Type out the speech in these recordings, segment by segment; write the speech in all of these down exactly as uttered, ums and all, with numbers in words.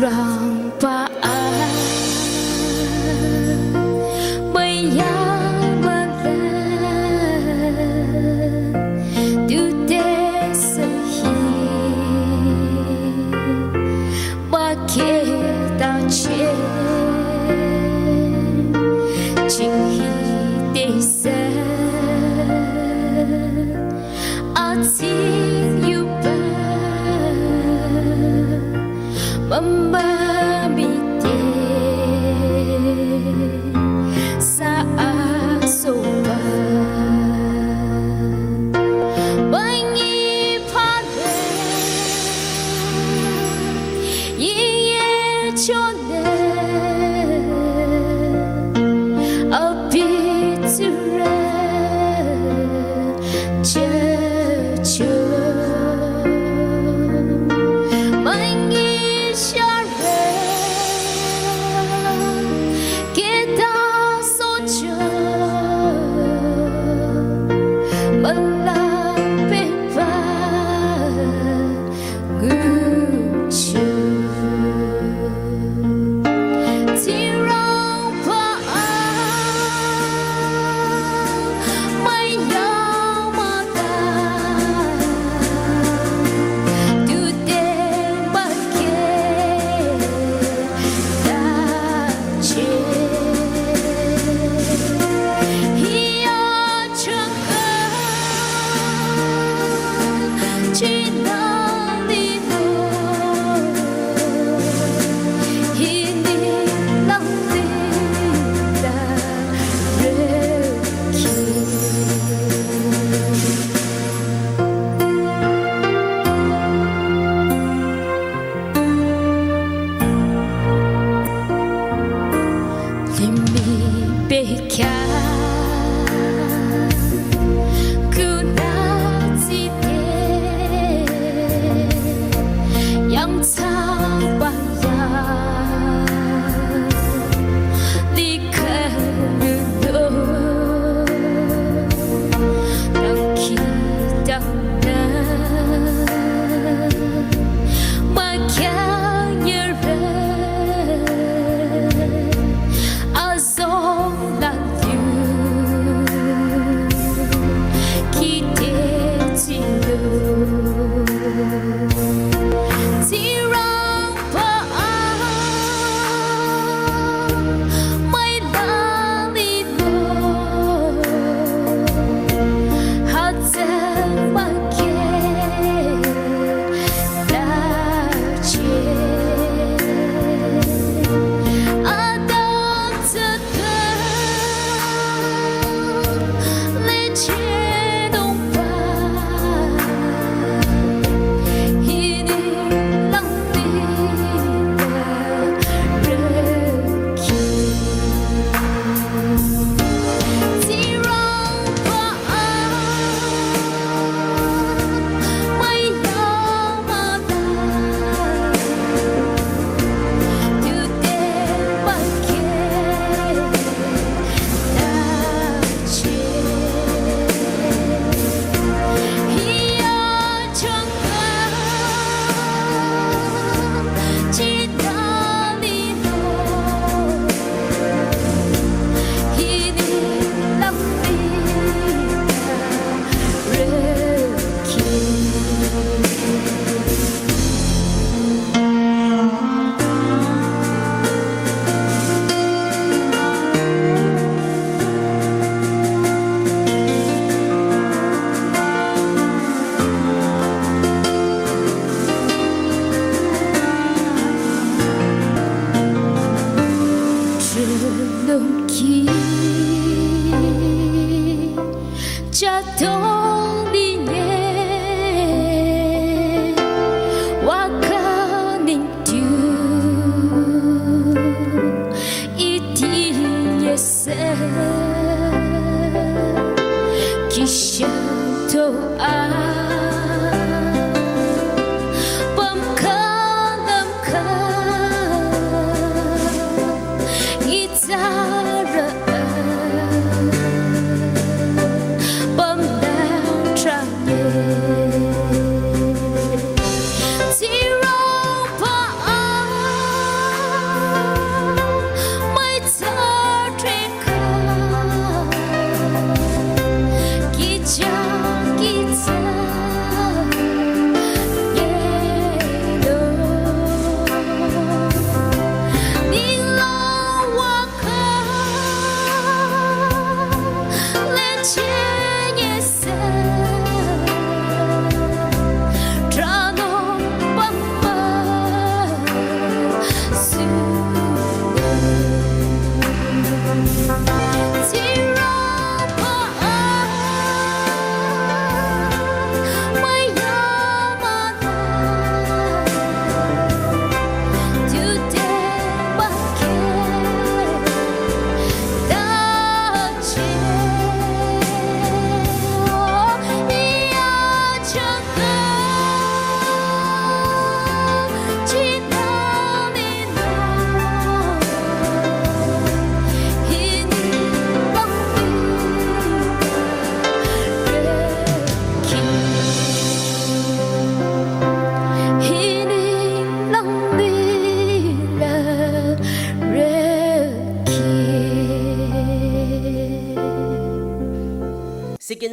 Rangba a müya müla du te sü hi müke ta che ching hi te sü a tsing yu ba mama mi te sa a so ba ba nyi pa le yi ye cho ne a pi tsu re che cho ma nyi sha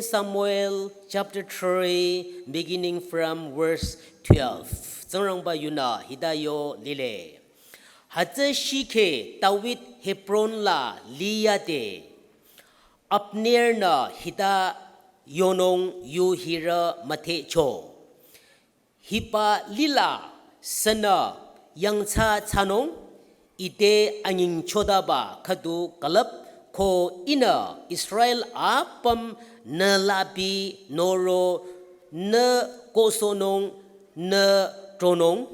Samuel chapter three, beginning from verse twelve. Tsingrangba yunü hita yo lile. Hütsü shikhe David Hebron la liyade, Abner-nü hita yonung yu hirü müdhecho. Hiba lila sünü yangthsa thsanung, ite anyingchotaba khüdu külüp ko ihnü Israel apüm nü labi noro nü kosohnung nü tronung.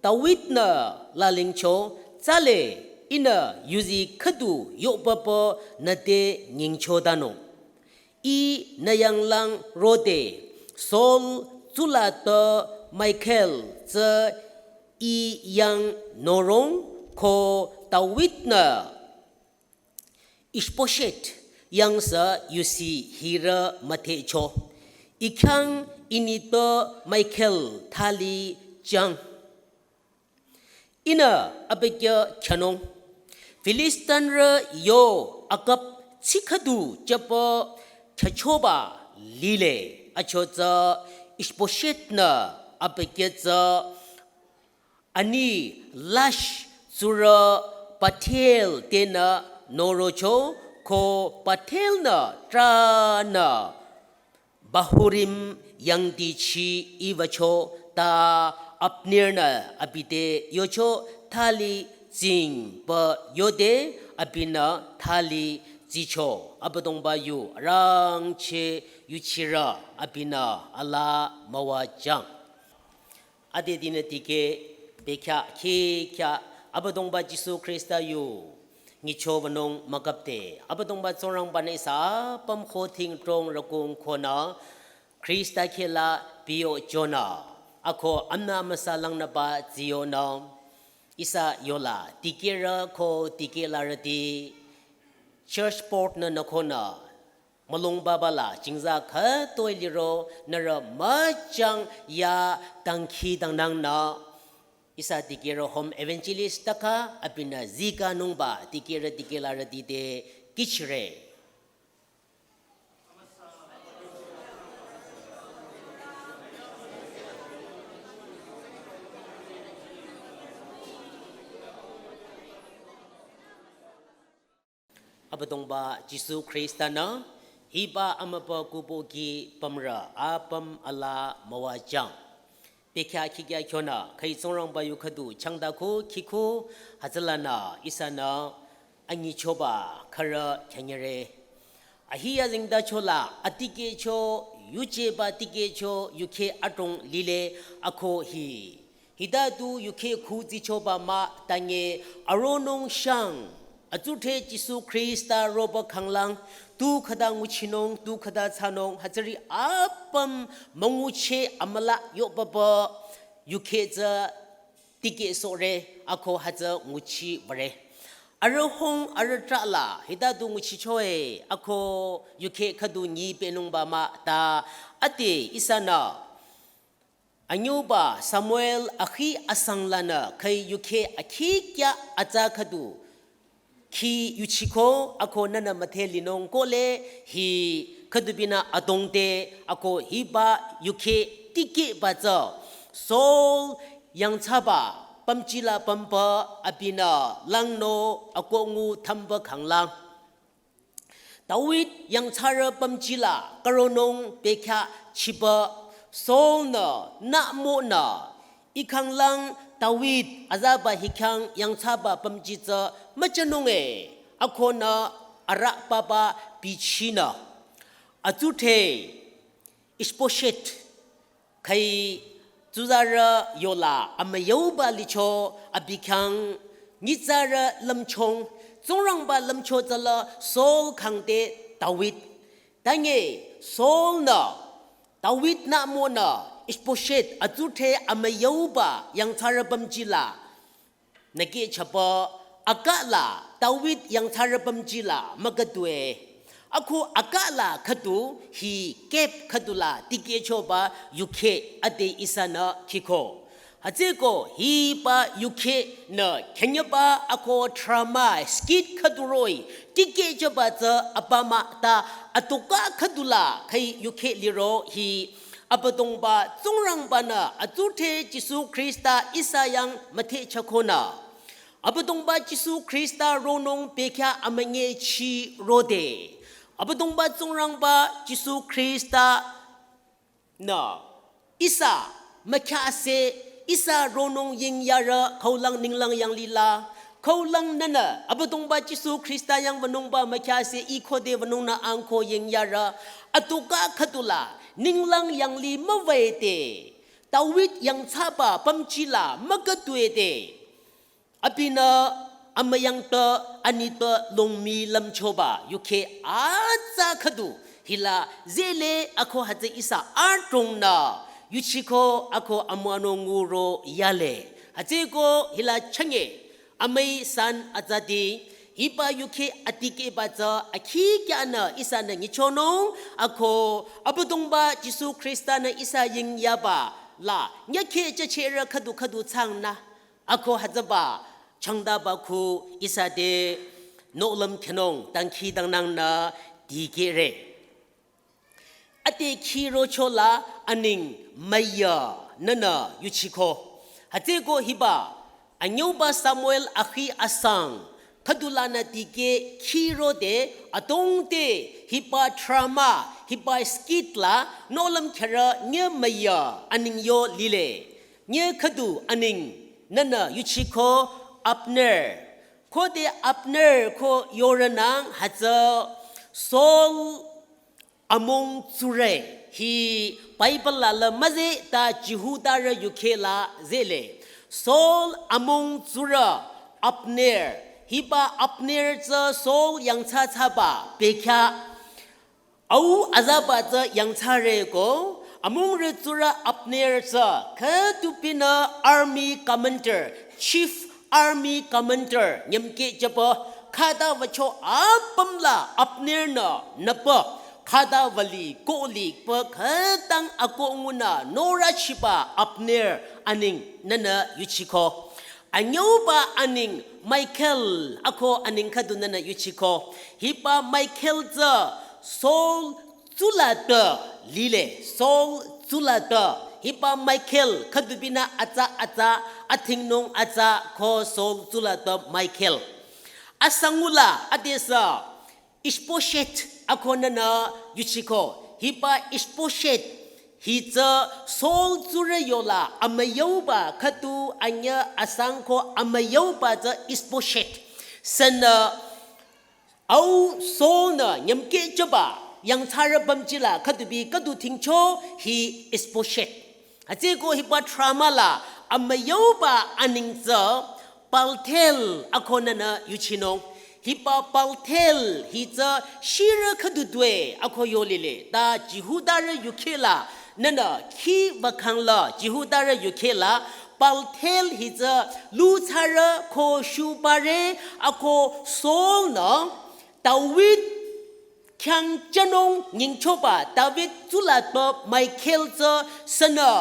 David-nü lalingcho, tsale ihnü yuzi khüdu yopapa nüte nyingchotanung. Ih nü yanglang rode, Saul tsulatpü Michal tsü ih yang norung ko David-nü Ishbosheth yang sü yusi hirü müdhecho. Ih khyang initpü Michal thali jang. Ihnü abükyü khyünung, Filistinrü yo akap tsikhüdu chapü khyüchoba lile. Achotsü Ishbosheth-nü abükyü tsü ani lash tsurü Paltiel tenü norocho ko Paltiel-nü tranü Bahurim yangdichi iiwücho ta Abner-nü abi te yocho, thali tsingpü yode abinü thali tsicho. Abüdongba yu arangcheh yuchirü abinü alaa müwajang. Adedinü dikeh bekhyah khikhyah Abüdongba Jisu Khrista yu nyichowünung mükapde. Abüdongba Tsingrangba-nü ihsa apüm khütang trong rükung konü Khrista khehla biyo jonü. Ako amna amüsa langnüba ziyonü ihsa yola dikehrü ko dikehlarüti church board-nü nü konü mülungbaba la jingza khütoi liro nührü müchang ya dangkhi dangnangnü ihsa dikehrü home evangelist taka abinü zikanungba dikehrü dikehlarüti te kihchire. Abüdongba Jisu Khrista-nü hiba amübükuh pohki pümrü apüm alaa müwajang. Bekhyah khikhyah kyonü khüi Tsingrangba yu khüdu changdako khiko hütsülanü ihsanü anyichoba khürü khyünyire. Ahi azengtacho la adikehcho, yujeba dikehcho yukheh adrong lile ako hi. Hita tu yukheh khu tsichoba mah tange aronung shang. Atsudhre Jisu Khrista roba khanglang tu khüta nguchinung, tu khüta thsanung, hütsüri apüm müngucheh amülah yopapa yukheh tsü dikehsohre ako hütsü nguchiwüre. Arüh hung arüh trah la hita tu nguchichoe ako yukheh khüdu nyi pehnungba mah ta ade ihsanü anyüba Samuel akhi asang lanü khüi yukheh akhikya atsa khüdu khi yuchiko ako nünü müdhe linung kohle hi khüdubinü adongde ako hiba yukheh dikehba tsü Saul yangthsaba pümjila pümpü abinü langnü akoh ngu thümpü khanglang. David yangthsarü pümjila karonung bekhyah chipü Saul-nü nümonü, "I khanglang David azaba hi khyang yangthsaba pümji tsü müjünung e," akonü arüh papa bichinü. Atsudhre Ishbosheth khüi tsuzarü yola amüyuba licho abi khyang nyitsarü lümchung, Tsingrangba lümcho tsüla Saul khangte David. Tange Saul-nü David nümonü Ishbosheth atsudhre amüyuba yangthsarü pümjila nükeh chapü akala David yangthsarü pümjila mükhüdue. Ako akala khüdu hi Gab khüdula dikehchoba yukheh ade ihsanü khiko. Hütsüeko hiba yukhe nü khenyeba ako drama skit khüdu roh-i tikehjüba tsü apümnü ta atoka khüdu la khüi yukhe liro hi Abüdongba Tsingrangba-nü atsudhre Jisu Khrista ihsa yang müthehchako nü Abüdongba Jisu Khrista ronung bekhyah amünyichi rode. Abüdongba Tsingrangba Jisu Khrista-nü ihsa mükhyase ihsa ronung yingyarü khaulang ninglang yanglila. Khaulang nünü Abüdongba Jisu Khrista yang wünungba mükhyase ih khode wünungnü angko yingyarü. Atoka khüdu la ninglang yangli müwüde. David yangthsaba pümji la mükütude. Abinü amüyangtü anitpü longmi lümchoba yukhe atsa khüdu hila zehle ako hütsü ihsa adrongnü yuchiko ako amüwanung nguro yale. Hütsüeko hila chünye amüi san atsati hiba yukhe atikehba tsü akhikyanü ihsanü nyichonung ako Abüdongba Jisu Khrista-nü ihsa yingyaba la nyükhe jüchehrü khüdu khüdu thsangnü. Ako hütsüba changdaba khu ihsa te nohlüm khyünung dangkhidangnangnü dikehre. Ade khirocho la aning müyü nünü yuchiko. Hütsüeko hiba anyüuba Samuel akhi asang khüdu lanü dikeh khirode adrong te hiba drama hiba skit la nohlüm khyürü nyü müyü aning yo lile. Nyü khüdu aning nünü yuchiko Abner. Khode Abner ko yorünang hütsü Saul amung tsurü hi Bible la la müzeh ta Jihudarü yukhe la zehle. Saul amung tsurü Abner. Hiba Abner tsü Saul yangthsa thsaba bekhyah au azaba tsü yangthsare ko, amungrü tsurü Abner tsü, khüdu binü army commander, chief army commander, nyümkeh jüpü, khüta wücho apüm la Abner nü nüpü, khüta wüli kolikpü khütang ako ngunü norüchiba Abner aning nünü yuchiko. Anyüuba aning Michael ako aning khüdu nünü yuchiko. Hiba Michael tsü Saul tsulatpü lile. Saul tsulatpü. Hiba Michael khüdu binü atsa atsa athingnung atsa ko Saul tsulatpü Michael. Asangula adesü Ishbosheth ako nünü yuchiko. Hiba Ishbosheth hi tsü Saul tsurü yola amüyüuba khüdu anyü asang ko amüyüuba tsü Ishbosheth. Sünü au Saul nü nyümkeh jüba yangthsarü pümji la khüdu bi khüdu thingcho hi Ishbosheth. Hütsüeko hiba drama la amüyüuba aning tsü Paltiel ako nünü yuchinung. Hiba Paltiel hi tsü shirü khüdu tue ako yolile. Ta Jihudarü yukhe la nünü khi wükhang la Jihudarü yukhe la Paltiel hi tsü luthsarü ko shubare ako Saul nü David khyang jünung nyingchoba David tsulatpü Michael tsü sünü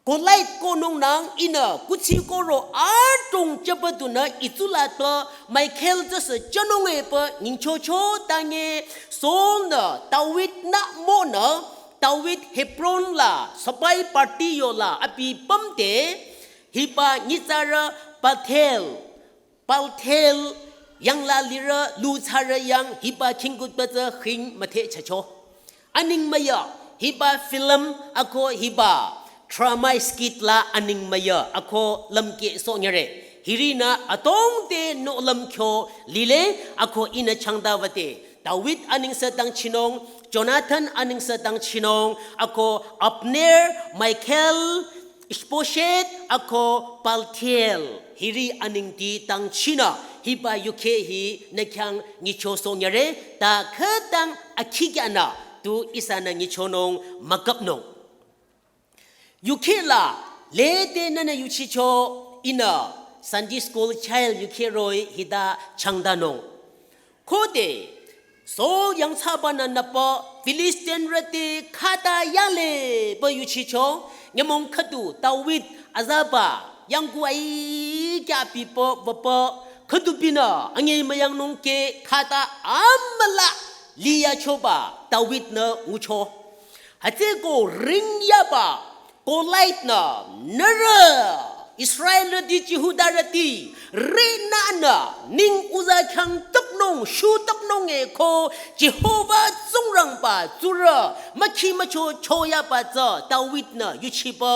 Goliath konungnang ihnü kuthsi koro adrong jüpü dunü ih tsulatpü Michael tsüsü jünung epü nyingchocho tange Saul nü David nü monü David Hebron la sipai party yola abi pümde hiba nyitsarü Paltiel Paltiel yangla lirü luthsarü yang hiba khingkutpü tsü khing müthehchehcho. Aning müyü hiba film ako hiba drama skit la aning müyü ako lümkeh sohnyüre. Hirinü adrong te nohlüm kyo lile ako ihnü changda wüde. David aningse dangchinung, Jonathan aningse dangchinung, ako Abner, Michael, Ishbosheth ako Paltiel hiri aningti tangchinü hiba yukhe hi nü khyang nyichosohnyüre ta khütang akhikyünü tu ihsanü nyichonung müküpnung. Yukhe la lede nünü yuchicho ihnü Sunday school child yukhe roh-i hita changdanung. Khode Saul yangthsabanü nüpü Filistinrü te khata yale pü yuchicho, nyümong khüdu David azaba yangku ai kya pipü wüpü khüdu binü ange müyangnung ke khata amüla liyachoba David-nü ngucho. Hütsüko ringyaba Goliath-nü nührü Israelrüti Jihudarüti rinanü ning uza khyang tüpnung shu tüpnung e ko Jehova Tsingrangba tsurü mükhi mücho choyaba tsü David-nü yuchipü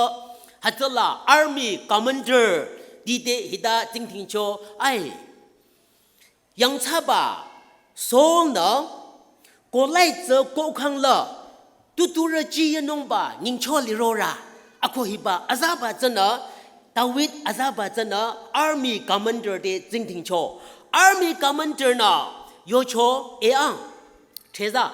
hütsüla army commander dite hita tsingdhingcho ai. Yangthsaba Saul-nü Goliath tsü kokhangla tuturü chiyanungba nyingcho lirorü. Ako hiba azaba tsünü David azaba tsünü army commander te tsingdhingcho. Army commander-nü yocho e ang. Theza.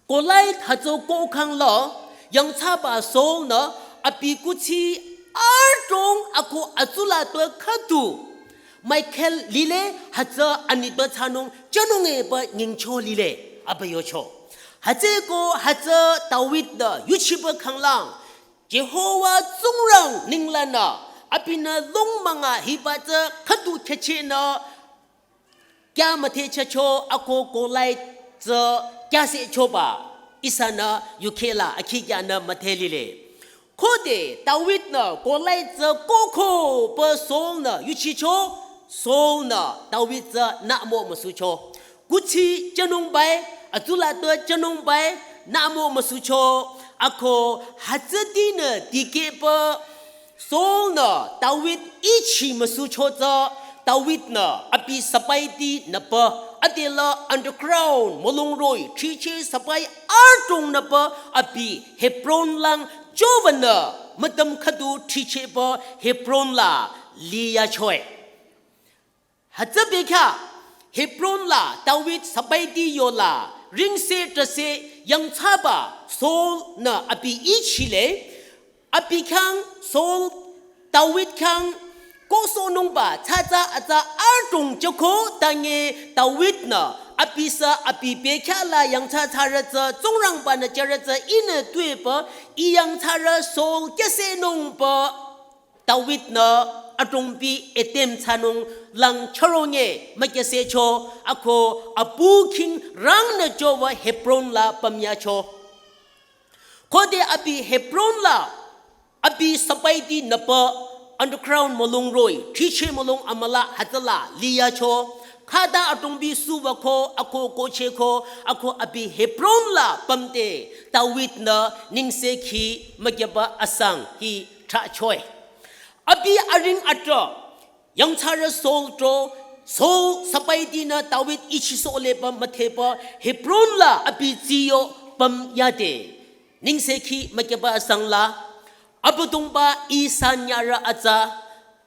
Goliath hütsü kokhangla yangthsaba Saul-nü abi kuthsi adrong ako atsula tü khüdu Michal lile hütsü anitpü thsanung chanung e pü nyingcho lile apü yocho. Hütsüko hütsü David-nü yuchipü khanglang Jehova Tsingrang ninglanü abinü lung münga hiba tsü khüdu khyüchehnü kya müthehchacho ako Goliath tsü kya sehchoba ihsanü yukhela akhikyanü müdhe lile. Khode David-nü Goliath tsü kokho pü Saul-nü yuchicho, Saul-nü David tsü nümo müsucho. Kuthsi chanungbai, atsula tü chanungbai, nümo müsucho. Ako hütsütinü dikehpü Saul-nü David ichi müsucho tsü David-nü abi sipaiti nüpü adela underground mülungroi thriche sipai adrong nüpü abi Hebron lang chovanü mütüm khüdu thrichepü Hebron la liyachoe. Hütsü bekhyah Hebron la David sipaiti yola ringse trase yangthsaba Saul-nü abi ichile, abi khyang Saul David khyang kosohnungba tsatsa atsa adrong choko tange David-nü abi sü abi bekhyah la yangthsa thsarü tsü Tsingrangba-nü jürü tsü ihnü tuepü i yangthsarü Saul kyasehnungpü David-nü adrongpi etem thsanung lang chüronge mükyasehcho ako apu khing rangnü chova Hebron la pümyacho. Khode abi Hebron la abi sipaiti nüpü underground mülungroi thriche mülung amüla hütsüla liyacho. Khata adrongpi suwako ako kocheko ako abi Hebron la pümte David-nü nengsekhi mükyaba asang hi thrahchoe. Abi aring atrü yangthsarü Saul tro, Saul sipaitinü David ichisohlepü müdhepü Hebron la abi tsiyo pümyade. Nengsekhi mükyaba asang la Abüdongba ih sanyarü atsa,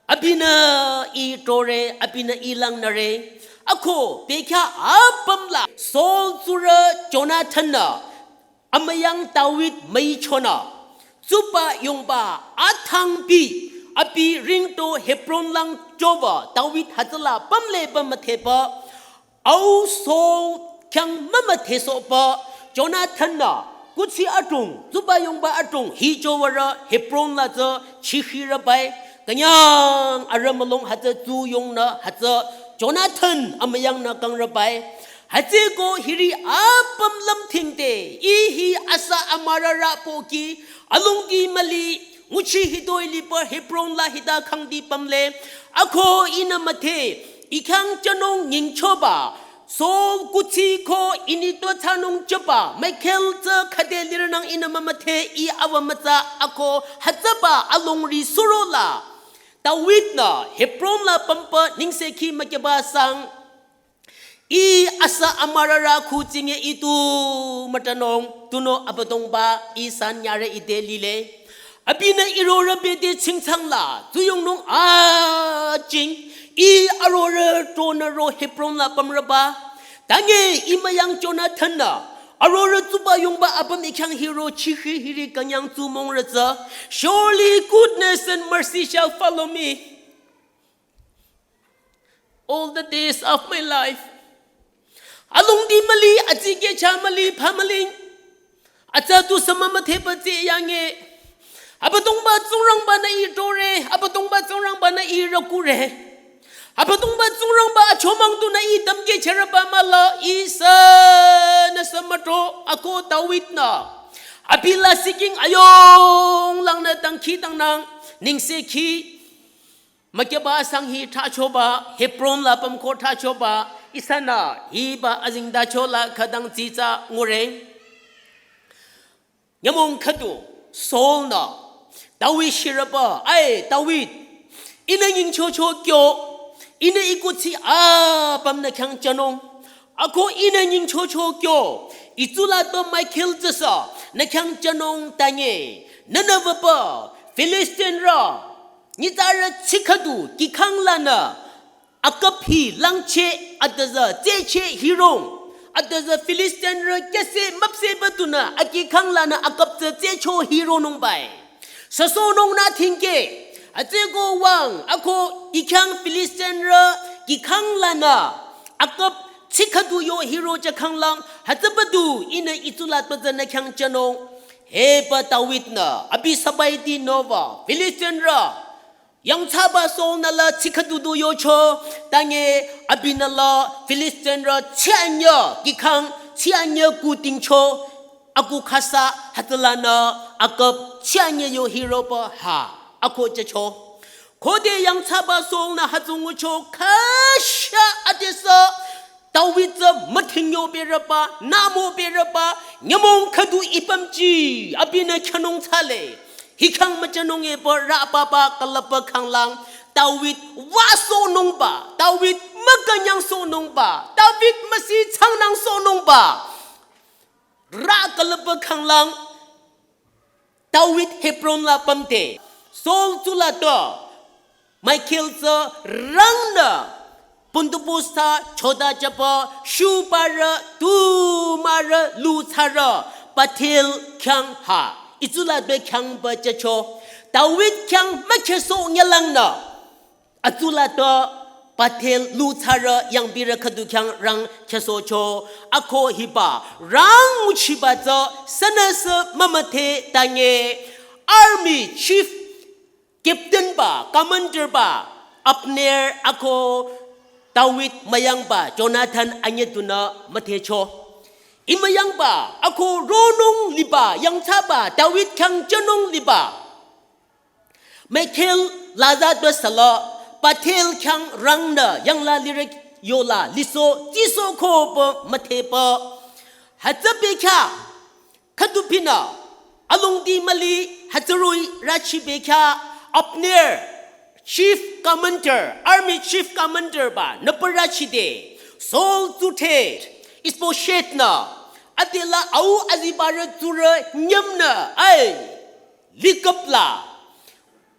abinü ih trore, abinü ih langnüre. Ako bekhyah apüm la Saul tsurü Jonathan-nü amüyang David müichonü tsuba yongba athangpi abi ringto Hebron lang chova David hütsüla pümlepü müdhepü au Saul khyang mümüdhesohpü Jonathan-nü kuthsi adrong tsuba yongba adrong hi chovarü Hebron la tsü chikhirübai künyang arüh mülung hütsü tsuyongnü hütsü Jonathan amüyangnü kangrübai. Hütsüko hiri apüm lümthingde ih hi asa amürarü pohki alongdi müli nguchi hitoi lipü Hebron la hita khangdi pümle. Ako ihnü müdhe ih khyang chanung nyingchoba Saul kuthsi ko ini to thsanung chaba Michal tsü khüde lirünang ihnü mümüdhe ih awa mütsa ako hütsüba alongri surola David-nü Hebron la pümpü nengsekhi mükyaba asang ih asa amürarü khu tsinge ih tu mütanung tunüo Abüdongba ih sanyarü ite lile. Abinü irorü bete tsingtsang la tsuyongnung aching ih arorü tronü ro Hebron la pümrüba. Tange ih müyang Jonathan-nü arorü tsuba yongba apüm ih khyang hiro chikhi hiri künyang tsumongrü tsü, "Surely goodness and mercy shall follow me all the days of my life." Alongdi müli, atsike cha müli, pha müli. Atsa tu sama müthepü tse yange. Abüdongba Tsingrangba-nü ih tore, Abüdongba Tsingrangba-nü ih rükure. Abüdongba Tsingrangba achomang tunü ih tamke cheraba müla, ihsanü sü mütro, ako David-nü. Abi la siking ayong langnü dangkhidangnang, nengsekhi. Mükyeba asang hi thrachoba, Hebron la pümko thrachoba, ihsanü hiba azengtacho la khütang tsitsa ngure. Nyümong khüdu, Saul-nü, David shirüba, ai, David, ihnü nyingchocho kyo, ihnü ikuthsi apüm nü khyang jünung. Ako ihnü nyingchocho kyo, itsulatpü Michael tsüsü, nü khyang jünung tanye, nünü wüpü, Filistinrü, nyitsarü tsi khüdu, kikhang lanü, aküp hi langcheh, adüzü, tsehcheh hirong, adüzü Filistinrü kyüse müpsehba tunü, akikhang lanü aküp tsü tsehcho hironung bai. Süsohnung nü thingke, atseko wüng, ako ih khyang Filistinrü kikhang lanü, aküp tsi khüdu yo hiro jakhang lang, hütsübadu ihnü itsulatpü tsü nü khyang jünung. Hiba David-nü, abi sabaiti nüba, Filistinrü, yangthsaba Saul-nü la tsi khüdu du yocho, tanye abinü la Filistinrü tsi anyü, kikhang tsi anyü kutingcho, aku khasa hütsülanü aküp tsi anyü yo hiroba ha, ako jücho. Khode yangthsaba Saul-nü hütsü ngucho khüsha adesü David tsü müthingyo berüba, namo berüba, nyümong khüdu ipümji, abinü khyünung thsale. Hi khyang müjünung epü rübaba külüpba khanglang, David wüsohnungba, David mükünyangsohnungba, David müsi changnangsohnungba. Rü külüpba khanglang, David Hebron la pümte, Saul tsulatpü, Michael tsü rangnü, puntupusta choda jüpü, shuparü, tumarü, lutsarü, Bethel khyang ha, itsulatpü khyang pü jücho, David khyang mükhyeso nyalangnü. Atsulatpü Bethel lutsarü yangbirü khüdu khyang rang khyesocho, ako hiba rang nguchiba tsü sünüsü mümüdhe tanye army chief captain ba, commander ba, Abner ako David müyangba Jonathan anyüdunü müdhecho. Ih müyangba ako ronung liba yangthsaba David khyang jünung liba. Michael laza dosala, Bethel khyang rangnü yangla lirek yola liso, tiso ko pü müdhepü. Hütsüpü khyang, khüdu pinü, alongdi müli, hütsüroi rachi bekhyah, Abner, chief commander, army chief commander ba, nüpü rachide, Saul tsuthe, Ishbosheth-nü, adela au azibarü tsurü nyümnü, ai, likapla.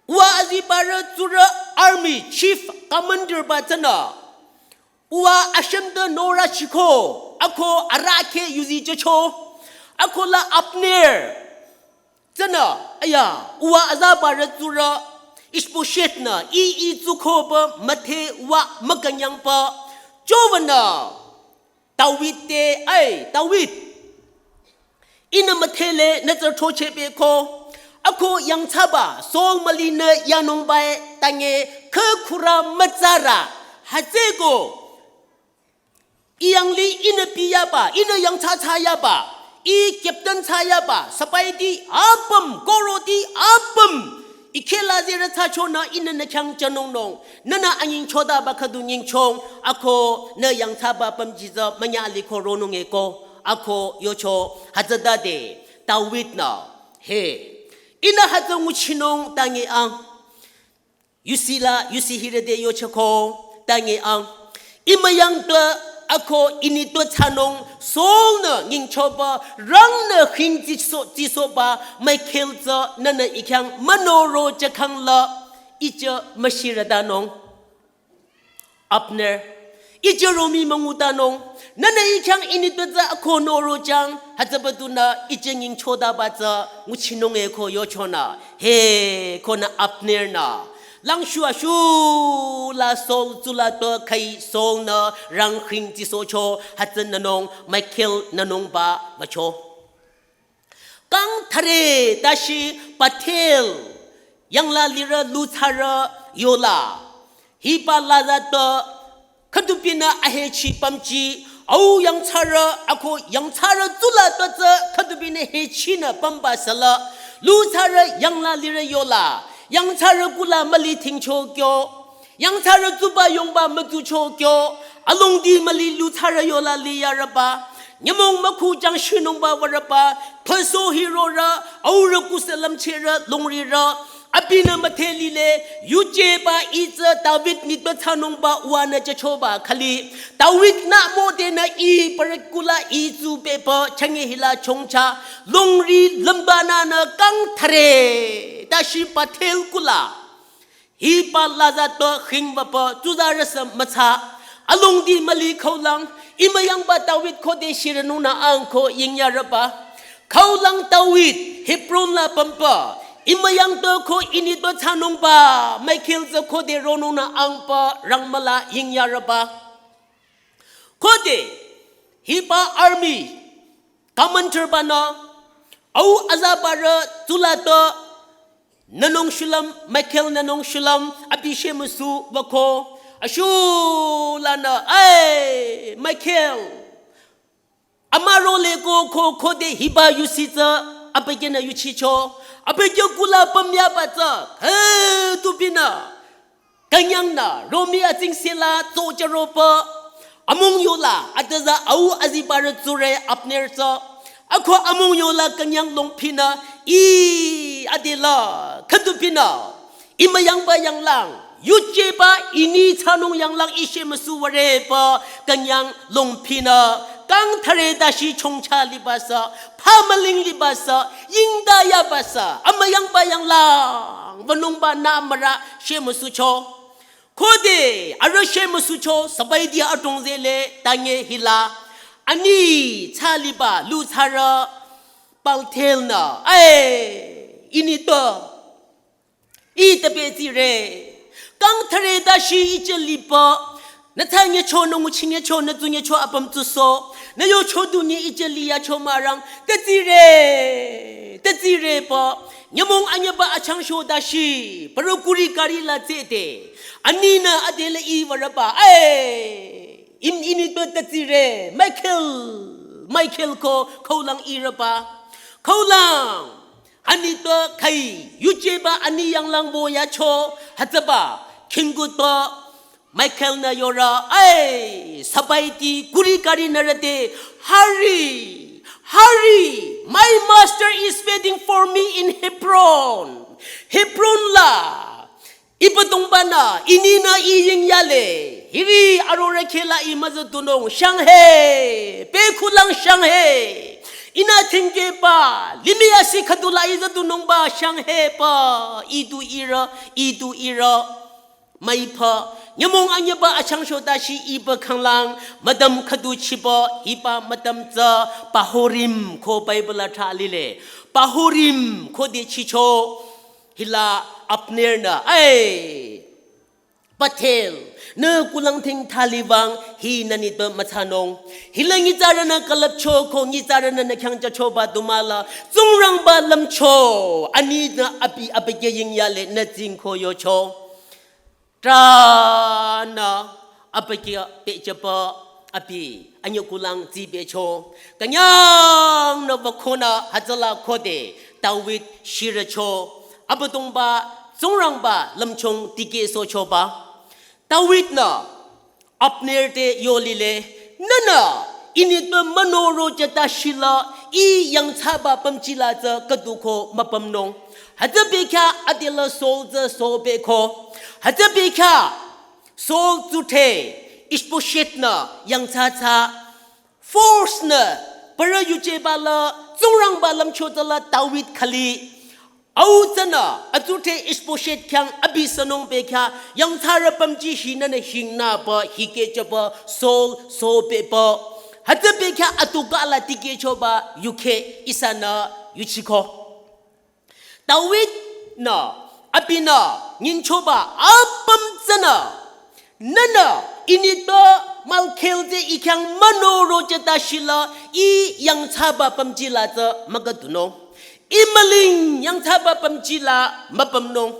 Uwa azibarü tsurü army chief commander ba tsünü. Uwa ashümde nora chiko, ako arahkheh yuzi jücho. Ako la Abner. Tsünü, aya, uwa azabarü tsurü Ishbosheth-nü, i i tsuko pü müdhe wa mükünyangpü. Jovanü. David te, ai, David. Ihnü müdhele nü tsü throcheh beko. Ako yangthsaba, Saul mülinü yanungbae, tanye, khe khura mütsarü. Hütsüko. I yanglih ihnü piyaba, ihnü yangthsa thsayaba, i captain thsayaba, sapaiti apüm, koroti apüm, i kheh la zirü thsachonü ihnü nü khyang jünungnung, nünü anyingchodaba khüdu nyingchong, ako nü yangthsaba pümji tsü münya liko ronung eko, ako yocho, hütsütade, David-nü, he, ihnü hütsü nguchinung tanye ang. Yusi la, yusi hirüde yochoko, tanye ang. I müyangtpü, ako initpü thsanung, Saul-nü nyingchoba, rangnü khing tsiso, tsisoba, Michael tsü, nünü i khyang münoro jükhang la, ijü müshirüdanung. Abner, ijü romi müngudanung, nünü i khyang initpü tsü ako noro jüng, hütsübadunü ijü nyingchodaba tsü, nguchinung eko yochonü, he, konü Abner-nü, Langshu ashuh la Saul tsula to khai Saul nü rang khing tsisohcho hütsü nünung Michael nünungba wücho. Kang thare tashi Paltiel yangla lirü luthsarü yola. Hiba laza to khüdupinü ahechi pümji au yangthsarü ako yangthsarü tsula to tsü khüdupinü hechinü pümba sala. Luthsarü yangla lirü yola. Yangthsarü kula müli thingcho kyo. Yangthsarü tsuba yongba mütsucho kyo. Alongdi müli luthsarü yola liyarüba. Nyümong mükhu jang shinungba würüba. Khüso hirorü. Aurü kuselam cherü longrirü. Abinü müthe lile. Yujeba itsü David nitba thsanungba uanü jachoba khali. David nü modenü i parakula itsu pepa change hila chongcha. Longri lümbananü kang thare. Tashi Paltiel kula. Hiba laza to khingba pa tsuzarüsü mütsa. Alongdi müli khaulang. Imüyangba David khode shiranunü ang ko yingyarüba. Khaulang David Hebron la pümpa. Imüyang to ko initba thsanungba. Michael tsü khode ronunü angpa rangmüla yingyarüba. Khode hiba army commander banü au azabarü tsula to nünung shulüm, Michael nünung shulüm, abi shemüsu wüko. Ashuh lanü, ai, Michael. Amaro leko ko khode hiba yusi tsü, abükyünü yuchicho. Abükyü kula pümyaba tsü, khüdupinü. Künyangnü, Romi atsing sela tsojaropa. Amung yola, ataza au azibarü tsure Abner tsü. Ako amung yola künyang longpinü, i adela, khüdupinü. Imüyangba yanglang, yujeba ini thsanung yanglang ishe müsu würepa, künyang longpinü. Kang thare tashi chongcha libasa, pamaling libasa, yingda yabasa, amüyangba yanglang, wünungba nü mürü shemüsucho. Khode, arüh shemüsucho, sabaiti adrong zele, tanye hila. Ani, thsaliba, luthsarü, Paltiel nü. Ai, ini to. I tepetsire. Kang thare tashi iche lipa. Nü thsanyecho, nü nguchinyecho, nü tsunyecho apüm tsuso. Nü yocho dunye iche liyacho mürang. Tetsire. Tetsire pa. Nyümong anyüba achangsho tashi. Paro kuri kari la tsete. Aninü adela i würüba. Ai. In ini to tetsire. Michael. Michael ko khaulang irüba. Khaulang. Ani to khai, yujeba ani yanglang boyacho, hütsüba, khingu to, Michael nü yora, ai, sabaiti, kuri kari nü rete, hurry, hurry, my master is waiting for me in Hebron. Hebron la, Abüdongba nü, ininü i yingyale, hiri arore khela i müzüdunung, shanghe, pe khulang shanghe, inü thingkehba, limih asi khüdula i züdunungba, shanghe pa, i du irü, i du irü, müipa, nyümong anyüba achangsho tashi iba khanglang, müdüm khüdu chiba, hiba müdüm tsü, Bahurim ko Bible la thra lile, Bahurim khode chicho, Hila Abner nü, ai, Paltiel, nü kulang thing thali wüng, hi nü nitpü müthsanung. Hila nyitsarünü külüpcho ko nyitsarünü nü khyang jüchoba du müla, Tsingrangba lümcho, aninü abi abükyü yingyale nü tsingko yocho. Trünü abükyü pehjüba abi anyü kulang tsipehcho. Künyangnü wükhonü hütsüla khode David shirücho. Abüdongba Tsingrangba lümchung tikehsohchoba. David nü Abner te yolile, nünü, initpü münoro jüta shila, i yangthsaba pümjila tsü khüdu ko müpümnung. Hütsübekhyah adela Saul tsü sobeko. Hütsübekhyah Saul tsuthe, Ishbosheth nü yangthsathsa. Force nü, parü yujeba la, Tsingrangba lümcho tsüla David khali. Au tsünü, atsuthe Ishbosheth khyang abi sünung bekhyah, yangthsarü pümji hinünü hingnüba, hikehjüba, Saul, sobeba. Hütsübekhyah atuka la tikehchoba, yukhe ihsanü, yuchiko. David nü, Abinü nyingchoba apüm tsünü, nünü initpü Michael tsü I khyang münoro jüta shila, I yangthsaba pümjila tsü mükhüdunung. I müling yangthsaba pümjila müpümnung.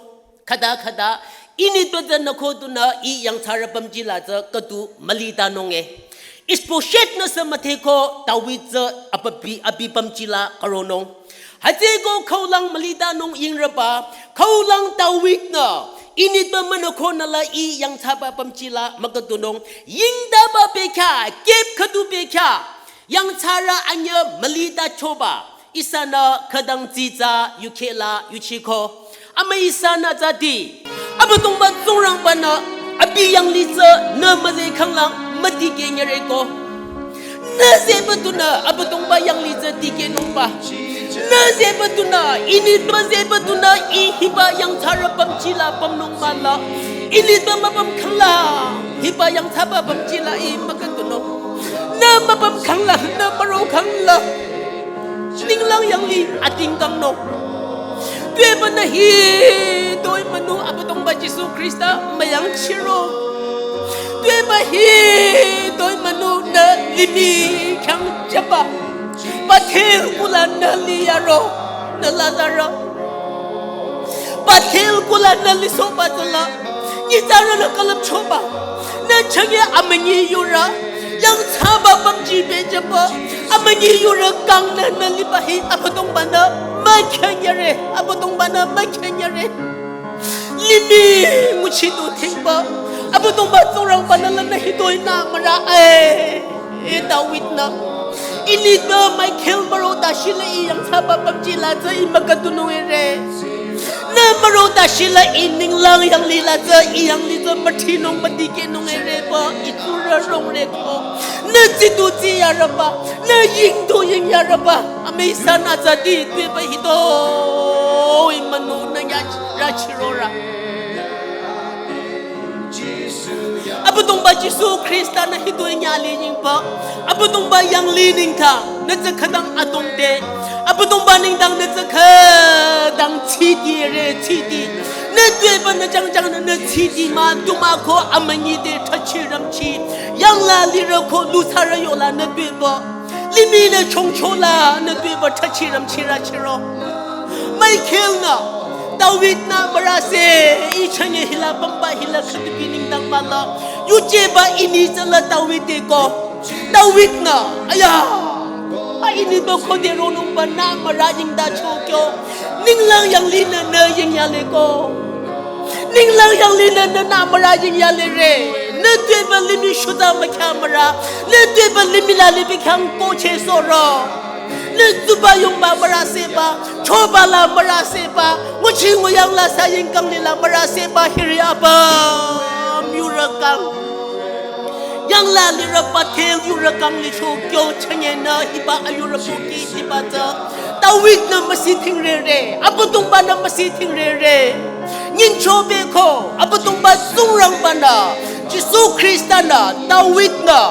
Khüta khüta, initpü tsünü khodunü I yangthsarü pümjila tsü khüdu mülitanung e. Ishbosheth-nü sü müdheko David tsü apapi abi pümjila khüronung. Hütsüeko khaulang mülitanung yingrüba, khaulang David-nü initpü münü khonüla I yangthsaba pümjila mükhüdunung. Yingtaba bekhyah, kep khüdu bekhyah, yangthsarü anyü mülitachoba ihsanü khütang tsitsa yukhela yuchiko. Amü ihsanü tsüdi, Abüdongba Tsingrangba-nü abi yanglih tsü nü müzeh khanglang müdikeh nyüreko. Nü zehbüdunü Abüdongba yanglih tsü dikehnungba. Nü zehbüdunü, initpü zehbüdunü I hiba yangthsarü pümjila pümnung mahla. Initpü müpüm khangla, hiba yangthsaba pümjila I mükhüdunung. Nü müpüm khangla, nü müro khangla, ninglang yanglih atingkangnung. Tuepü nü hitoi münü Abüdongba Jisu Khrista müyangchiro. Tuepü hitoi münü nü limih khyang jüba. Pathel kulanü liyaro, nü lazarü. Pathel kulanü lisohba tsüla, nyitsarünü külüpchoba, nü chünye amünyi yurü yangthsaba pümji pehjüba, amünyi yurü kangnü nü liba hi Abüdongba-nü mükhenyüre, Abüdongba-nü mükhenyüre. Limih nguchi du thingba, Abüdongba Tsingrangba-nü lanü hitoi nü mürü e. E David-nü, initpü Michael mürota shila I yangthsaba pümjila tsü I mükhüdunung ere. Nü mürota shila I ninglang yanglihla tsü I yanglih tsü müthinung müdikehnung ereba I tsurü rongreko. Nü tsidu tsiyarüba, nü yingdu yingyarüba. Amü ihsanü tsüdi tuepü hitoi münü nü nyü rachirorü. Abüdongba Jisu Khrista-nü hitoi nyü liyingba. Abüdongba yanglih nengdang nü tsü khütang adrongte. Abüdongba nengdang nü tsü khütang tsidi re tsidi. Nü tuepü nü jangjang nü nü tsidi mah, tu mah ko amünyi te thachirümchi. Yangla lirü ko lusarü yola nü tuepü. Limih nü chongchola nü tuepü thachirümchi rachiro. Michael-nü, David-nü mürüse, I chünye hila pümba hila khüdupi nengdang mahla, yujeba ini tsüla David-e ko. David-nü, aya, a initpü khode ronungba nü mürü yingtacho kyo. Ninglang yanglih nü nü yingyale ko. Ninglang yanglih nü nü nü mürü yingyale re. Nü tuepü limih shuta mükhya mürü. Nü tuepü limih la libi khyang koche soro. Nü tsuba yungba mürüseba, choba la mürüseba, nguchi nguyang la saying kangli la mürüseba hiri apüm yurü kang. Yangla lirü pathel yurü kang licho kyo chünye nü hiba ayurü poki hiba tsü. David-nü müsi thingrere, Abüdongba-nü müsi thingrere. Nyingchobeko, Abüdongba Tsingrangba-nü, Jisu Khrista-nü, David-nü,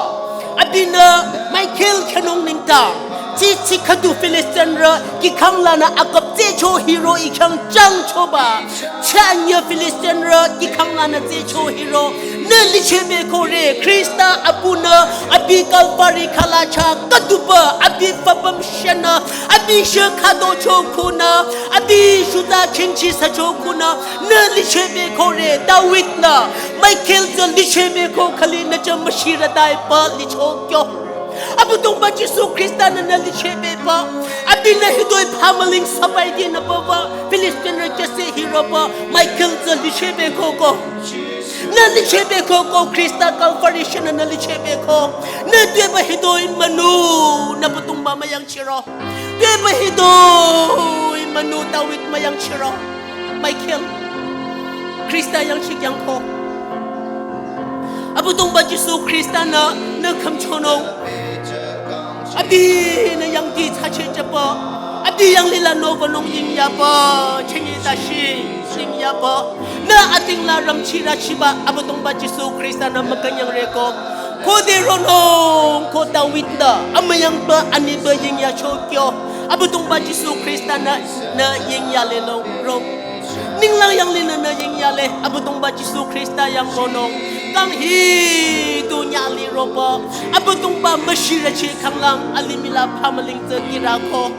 abinü Michael khenung nengdang, tsi tsi khüdu Filistinrü kihkhang lanü akap tsecho hiro I khyang changchoba, chünye Filistinrü kihkhang lanü tsecho hiro, nü lichebeko re, Khrista abinü, abi Kalvari khalacha, khüdupü, abi fapüm shenü, abi she khadocho kunü, abi shuta kingchi sacho kunü, nü lichebeko re, David-nü, Michael tsü lichebeko khali nü tsü müshirü daiba licho kyo. Abüdongba Jisu Khrista-nü nü lichebeba, abinü hitoi pamaling sabai dinü baba, Filistinrü kese hiroba, Michael tsü lichebeko ko. Nü lichebeko ko Khrista Kalvari shenü nü lichebeko. Nü tuepü hitoi manu, nü Abüdongba müyangchiro. Tuepü hitoi manu David müyangchiro. Michael, Khrista yangchi kyangko. Abüdongba Jisu Khrista-nü, nü khümchonung. Abinü yangdi tsache jüba. Abi yanglih la novanung yingyaba. Chünye tashi yingyaba. Nü ating la ramchi rachiba. Abüdongba Jisu Khrista-nü mükünyang reko. Khode ronung ko David-nü. Amüyangba anibü yingyacho kyo. Abüdongba Jisu Khrista-nü nü yingyale nung ro. Ninglang yanglih nü nü yingyale, Abüdongba Jisu Khrista yang ronung. Kang hi tu nyali roba, Abüdongba müshirüchi khanglang, alimih la phamüling tsü kira ko.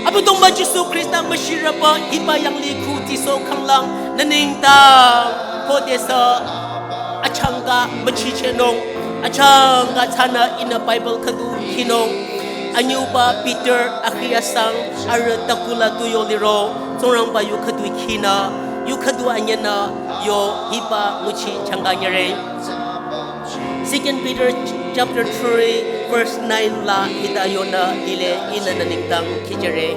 Abüdongba Jisu Khrista müshirüba, hiba yanglih khu tiso khanglang, nü nengdang, ko desa, achangka müchichenung, achangka tsünü ihnü Bible khüdu hinung. Anyüba Peter akhi asang arüh takula tu yo liro, Tsingrangba yu khüdu khinü, yu khüdu anyünü, yo hiba nguchi changka nyere. Second Peter chapter three verse nine la hita yonü lile, ihnü nü nengdang khijere.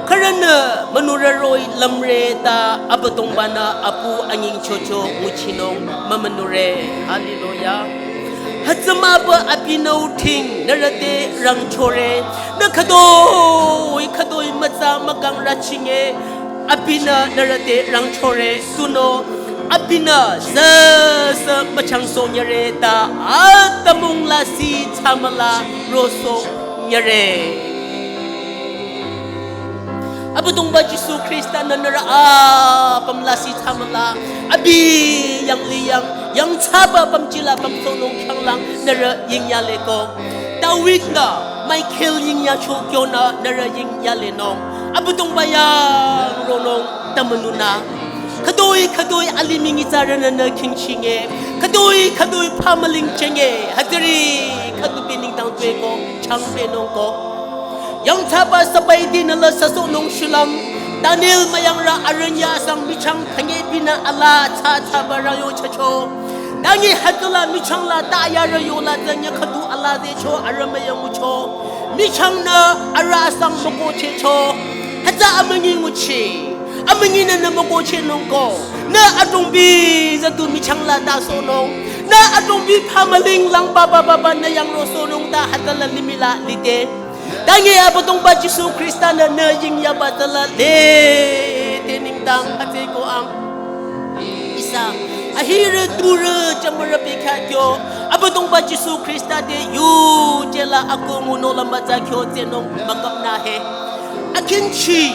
Khürünü münurü roh-i lümre ta Abüdongba-nü apu anyingchocho nguchinung mümünure. Hallelujah. Hütsümüba abinü u ting nührü te rangchore. Nü khütoi khütoi mütsa mükang rüchinge. Abinü nührü te rangchore. Tunüo abinü süsü müchangsoh nyere ta atümung lasih thsamüla rosoh nyere. Abüdongba Jisu Khrista-nü nührü apüm lasih thsamüla, abi yanglih yang, yangthsaba pümjila pümsohnung khanglang nührü yingyale ko. David-nü Michael yingyacho kyonü nührü yingyalenung. Abüdongba yang ronung tümünunü. Khütoi khütoi alimih nyitsarünü nü khingchinge. Khütoi khütoi phamüling chenge. Hütsüri khüdu bi nengdang tueko, changbenung ko. Yangthsaba sabaiti nü la süsohnung shulüm. Daniel müyangrü arünyü asang michang thangye binü ala thsa thsaba rangyo chacho. Tangi hütsüla michang la ta yarü yola tsü nyü khüdu ala zecho arüh müyangucho. Michangnü arüh asang mükohchehcho. Hütsü amünyi nguchi. Amünyinü nü mükohchehnung ko. Nü adrongbi züdu michang la tasohnung. Nü adrongbi phamüling lang ba ba ba ba nü yang rosohnung ta hütsüla limih la lide. Tangi Abüdongba Jisu Khrista-nü nü yingyaba tsüla lide nengdang hütsüeko ang. Ihsa, ahirü turü jümürü bikha kyo, Abüdongba Jisu Khrista te yuje la akoh ngunung lümba tsü kyo tsehnung müküpnü he. Akhingchi,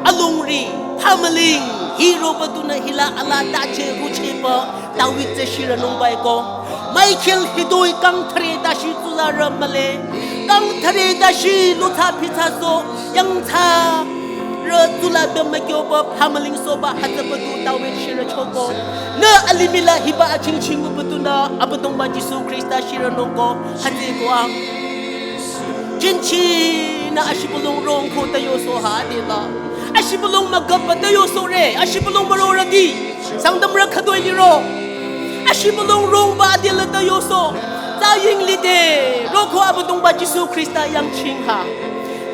alongri, phamüling, hiroba tunü hila ala tache rucheba, David tsü shirünung baiko. Michael hitoi kang thüre tashi tsularü mühle. Kang thüre tashi lutsa pitsa so, yangthsa rü tsula bemükyoba phamüling soba hütsüba du David shirüchoko. Nü alimih la hiba achingchinguba tunü Abüdongba Jisu Khrista shirünung ko hütsüeko ang. Jingchinü ashibülung rongko ta yosoh ha adela. Ashibülung müküpba ta yosohre. Ashibülung mürorüti. Sangtamrü khütoi liro. Ashibülung rongba adela ta yosoh. Tsü yinglide. Roko Abüdongba Jisu Khrista yangching ha.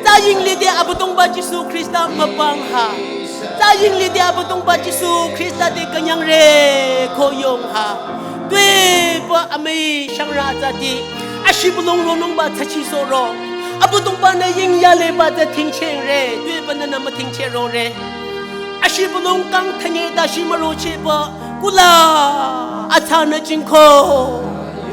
Tsü yinglide Abüdongba Jisu Khrista mübüng ha. Tsü yinglide Abüdongba Jisu Khrista te künyangre ko yong ha. Tuepü amüi shangrü atsati. Ashibülung ronungba tsachisohro. Abüdongba-nü yingyaleba tsü tingchehre. Tuepü nünü mütingchehrore. Ashibülung kang thünye tashi mürochehba. Kula atsanü jingko.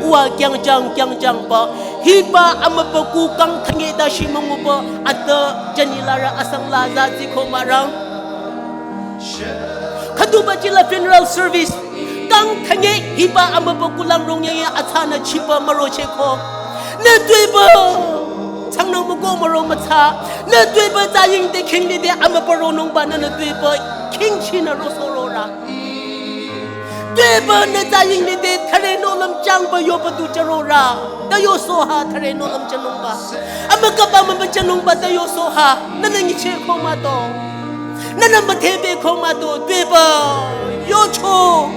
Uwa kyangjang kyangjangba. Hiba amübükuh kang thünye tashi münguba. Atü janilarü asangla zazi ko mürang. Khüduba jila funeral service. Kang thünye hiba amübükuh lang rong yangye atsanü chiba mürochehko. Nü tuepü. Changnü müko müro mütsa. Nü tuepü tsü yingde khinglide amübü ronungba nünü tuepü khingchinü rosohrorü. Tuepü nü tsü yinglide thüre nohlüm changba yoba du chürorü. Ta yosoh ha thüre nohlüm chünungba. Amüküpba mümüchünungba ta yosoh ha. Nünü nyichehko mah to. Nünü müdhebeko mah to. Tuepü yocho.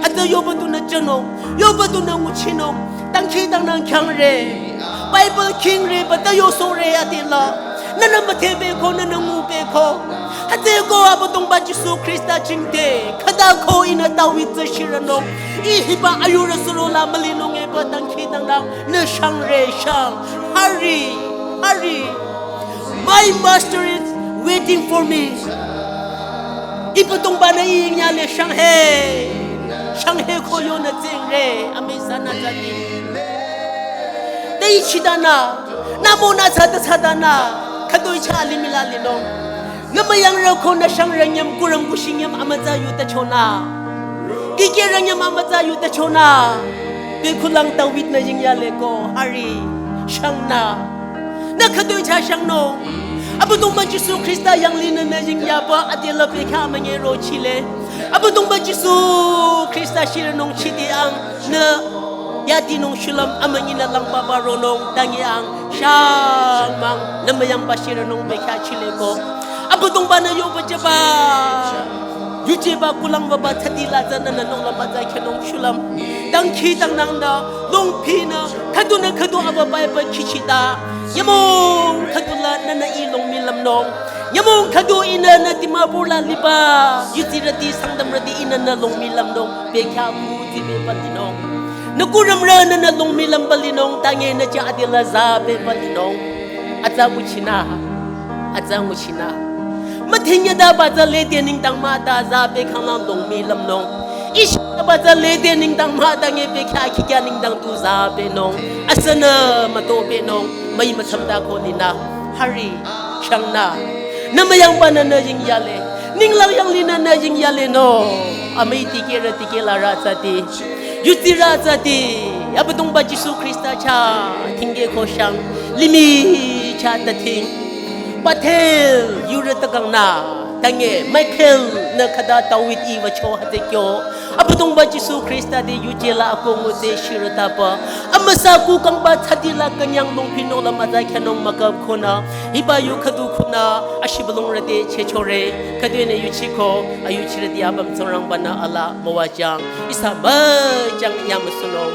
Hütsü yoba tunü chünung. Yoba tunü nguchinung. Dangkhidangnang khyangre. Bible khingreba ta yosohre adela. Nünü müdhebeko, nünü ngubeko. Hütsüeko Abüdongba Jisu Khrista jingte. Khütako ihnü David tsü shirünung. Ih hiba ayurü surola mülinung eba dangkhidangnang. Nü shangre shang. Hurry. Hurry. My master is waiting for me. Abüdongba-nü ih yingyale shanghe. Shanghe ko yonü tsingre. Amüi sanü tsati. Te ichidanü. Nü monü tsata tsatanü. Khütoi chah alimih la linung. Nü müyangrü ko nü shangrü nyüm kurüm kushi nyüm amütsa yu tachonü. Dikehrü nyüm amütsa yu tachonü. Te kulang David nü yingyale ko hari shangnü. Nü khütoi cha shangnung. Abüdongba Jisu Khrista yanglih nü nü yingyaba adela bekhyah amünyi rochile. Abüdongba Jisu Khrista shiranung chidi ang nü yadinung shulüm amünyinü langba baronung tangi ang shangmang nü müyangba shiranung bekhyah chile ko. Abüdongba nü yoba jüba. Yujeba kulang baba thadi la za nü nü nung lamba za khenung shulüm. Dangkhidangnang da longphinü khüdunü khüdu aba Bible khichida. Nyümong khüdu la nü nü i longmi lümnung. Nyümong khüdu ihnü nü Dimapur la liba. Yutsirüti Sangtamrüti ihnü nü longmi lümnung. Bekhyah ku tibe balinung. Nü kurümrü nü nü longmi lümba linung. Tangi nü cha adila za be balinung. Atsa nguchinü. Atsa nguchinü. Müdhinyüda baza lede nengdang mah ta za be khanglang longmi lümnung. Ishüda baza lede nengdang mah ta nge bekhyah khikya nengdang tu za benung. Asünü müto benung. Müi müthsamda ko linü. Hari shangnü. Nü müyangba nü nü yingyale. Ninglang yanglih nü nü yingyale no. Amüi dikehrü dikehlarü tsati. Yutsirü tsati, Abüdongba Jisu Khrista cha, tingge ko shang, limih cha tating. Bethel, yurü takangnü, tangi, Michael, nü khüta David i vacho hüte kyo. Abüdongba Jisu Khrista te yuje la akongo te shirü taba. Amüsa kukangba thadi la künyang longphinung la müza khyünung mükap khonü. Hiba yu khüdu khonü, ashibülungrü te chechore. Khüdu nü yuchiko, ayuchirüti apüm Tsingrangba nü ala müwajüng. Ihsa müchang yamüsunung.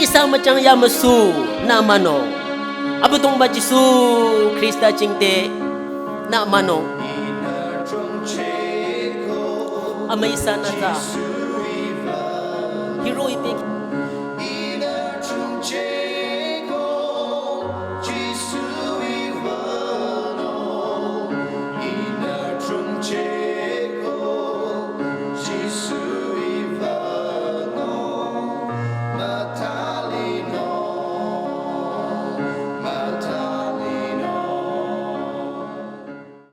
Ihsa müchang yamüsu nü münung. Abüdongba Jisu Khrista jingte nü münung. Amüi ihsanü ta. Hiro ipe